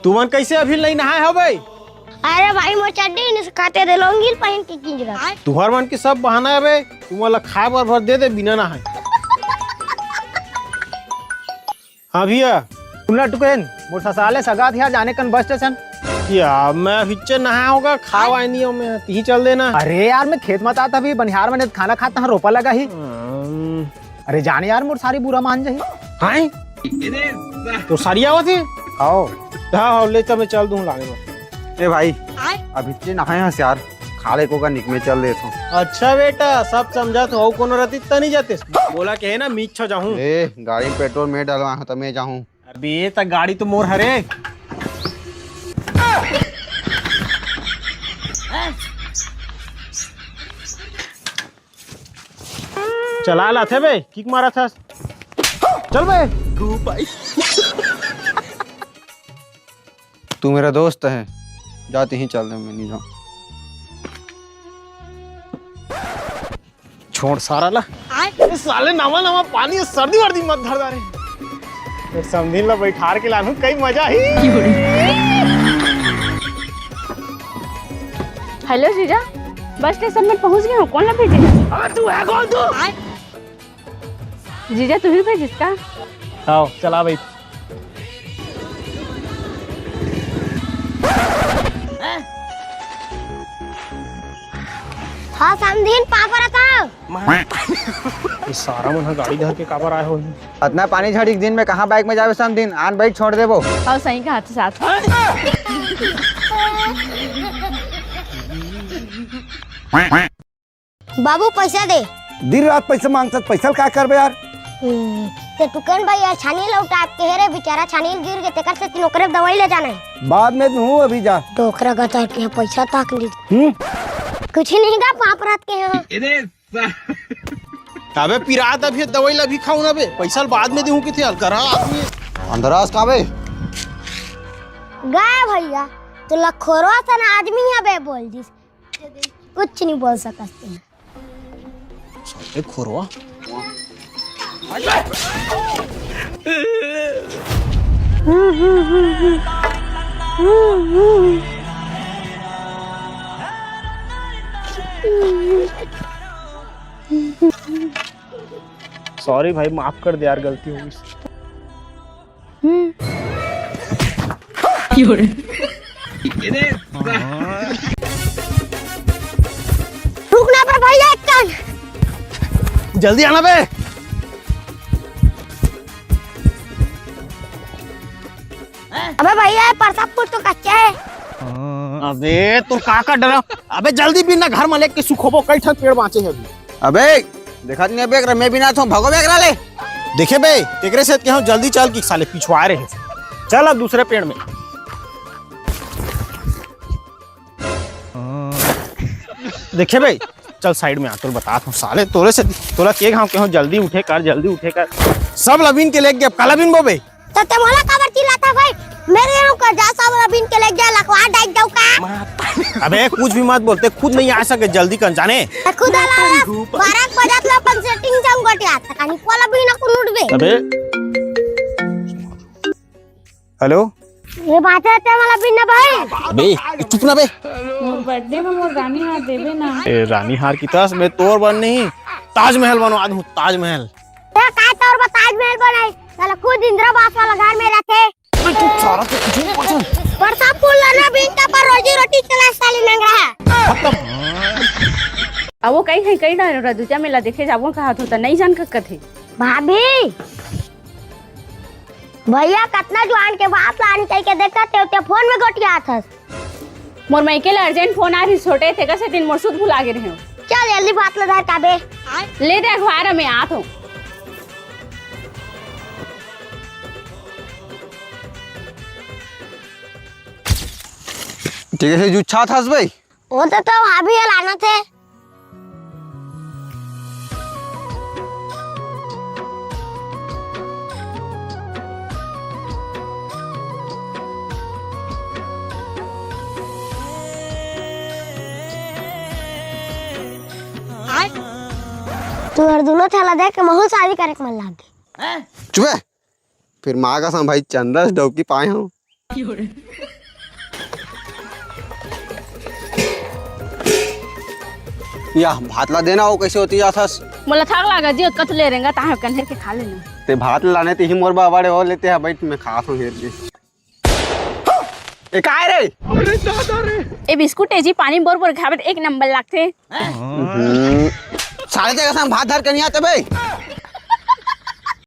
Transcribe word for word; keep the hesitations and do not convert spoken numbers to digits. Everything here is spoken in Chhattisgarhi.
तुमन कैसे अभी नहीं नहाए हो बे? अरे भाई, मोर चड्डी नहीं सुखाते दे, लुंगी ल पहन के कींच रहा। तुहर मन के सब बहाना है बे, तुमन ला खाए बर भर दे दे बिना नहाए। हाँ भैया। सुन ना टुकेन, मोर ससुराले सगा थे आज आने कन बस स्टेशन। या, मैं अभिच्चे नहाया होगा, खावा नहीं हो मैं, तिही चल देना। अरे यार, मैं खेत में था, तभी बनिहार में खाना खाता हूँ, रोपा लगा ही। हम्म। अरे जाने यार, मोर सारी बुरा मान जाही। हाँ? तो सारी आवत है? आओ। हाँ, हाँ, ले चल, मैं चल दूँ लाने में। ए भाई, आय? अभिच्चे नहाए हस यार, खा ले को का निक में चल देथो। अच्छा बेटा, सब समझा तो हो, कोनो रतित त नहीं जाते। बोला के है ना, मीच छो जाहूँ। ए, गाड़ी में पेट्रोल में डलवा हूँ, त मैं जाहूँ। अबे, त गाड़ी तो मोर हरे। चला लाथे बे, किक मारा था। चल बे। तू मेरा दोस्त है, जाते ही चल दे, मैं नहीं जाऊँ। छोड़ सारा ला। आय। ए साले, नवा नवा पानी, सर्दी वर्दी मत धर डारे। ए समधिन ला बैठार के लानू, कई मजा ही। हेलो जीजा, बस स्टेशन में पहुंच गया हूँ। कौन ला भेजे? अबे तू है कौन तू? जीजा, तू ही भेजिस का? आओ, चला भाई। हाँ, समधिन, पापा रहता। ये सारा मन ह गाड़ी धर के काबर आए होही? अतना पानी झड़ी के दिन में कहाँ बाइक में जावे समधिन? आन बाइक छोड़ देबो। और सही कहा था साथ। बाबू, पैसा दे। दिन रात पैसा मांगत, पैसा ल का करबे यार? हम्म, ते टुकन भाई यार, छानी लौटा के हे रे, बेचारा छानी गिर गे, तेकर से तिन ओकरे दवाई ले जाना है। बाद में दूँ, अभी जा। डोकरा गतर के पैसा ताक ली। हम्म? कुछ नहीं गा, पाप रात के यहाँ। अबे पिरात अभी दवाई ला भी खाऊ ना बे, पैसा ल बाद में देहूं किथे अलकरहा आदमी। अंधरास का बे? गए भैया, तो लखोरवा सन आदमी है बे, बोल दिस। कुछ नहीं बोल सकते हैं। साले खोरवा। Sorry भाई, माफ कर दे यार, गलती हो गई। हम्म। रुक ना बे भैया, एक कन। जल्दी आना बे। अबे भैया, परसा फूल तो कच्चा है। अबे तो का का डरा? अबे जल्दी बिन ना, घर में लेके सुखोबो, कई ठन पेड़ बांचे है अभी। अबे देखत नहीं बे, मैं बिना तो भगो बे एकरा ले। देखे बे, तेकरे से कहो जल्दी चल कि साले पिछुआ रहे। चल अब दूसरे पेड़ में। देखे बे, चल side में आ, तोला बतात हूँ साले, तोरे से, तोला के घाव के हो, जल्दी उठे कर, जल्दी उठे कर। सब लबिन के लेके अब का लबिन बोबे? तो ते मोला काबर चिल्लाता भाई? मेरे यहाँ का जा, सब लबिन के लेके जा, लखवा डाइट जाऊ का? अबे कुछ भी मत बोलते, खुद नहीं आ सके जल्दी कर जाने। ते खुद आला वाला बारह बजत लो अपन setting जाऊँ गटिया, तकानी कोला भी ना कुन उठबे। अबे हेलो। ये बात है ते वाला बिन्ना भाई। अबे, ए, चुप ना बे। मोर birthday में मोर रानी हार देबे ना। ए, रानी हार की तस मैं तोर बर नहीं, ताजमहल बनवा दूँ, ताजमहल। ते का तोर बर ताजमहल बनाई? साला खुद इंदिरा आवास वाला घर में रहते। अबे चुप सारा, तो कुछ नहीं बोलता। परसा फूल लाना बिन का पर रोजी रोटी चला साली नंगरा है। अब वो कहीं है, कहीं ना रजुचा मेला देखे जाबो कहा तो नहीं जान का कथे। भाभी, भैया कतना जुआन के बात लान कह के देखत हे, ते फोन में गोटियात हस। मोर मइके ले urgent फोन आ रही छोटे, तेकर से दिन मोर सुध भुला गे रहे। चल जल्दी बात ला धर काबे। ले दे अखबार, मैं आत हूँ। ठीक है, जुच्छा था भाई। वो तो, तो भाभी ये लाना थे। तू हर दोनों थाला देख के महू शादी करे के मन लाग गई। चुप है। फिर माँ कसम भाई चंदा से डौकी पाए हूँ। या भात ला देना हो, कइसे होती जाथस? मोला थाक लागा जी, ओतका तो ले रेंगा, ताहे कन हेर के खा लेना। ते भात लाने ते ही मोर बा बड़े हो लेते हैं, बैठ मैं खात हूँ हेर के। ए काय रे? ए बिस्कुट ए जी, पानी बोर बोर खाबे त एक नंबर लागथे। हम्म। साले तेरे संग भात धर के नहीं आते बे।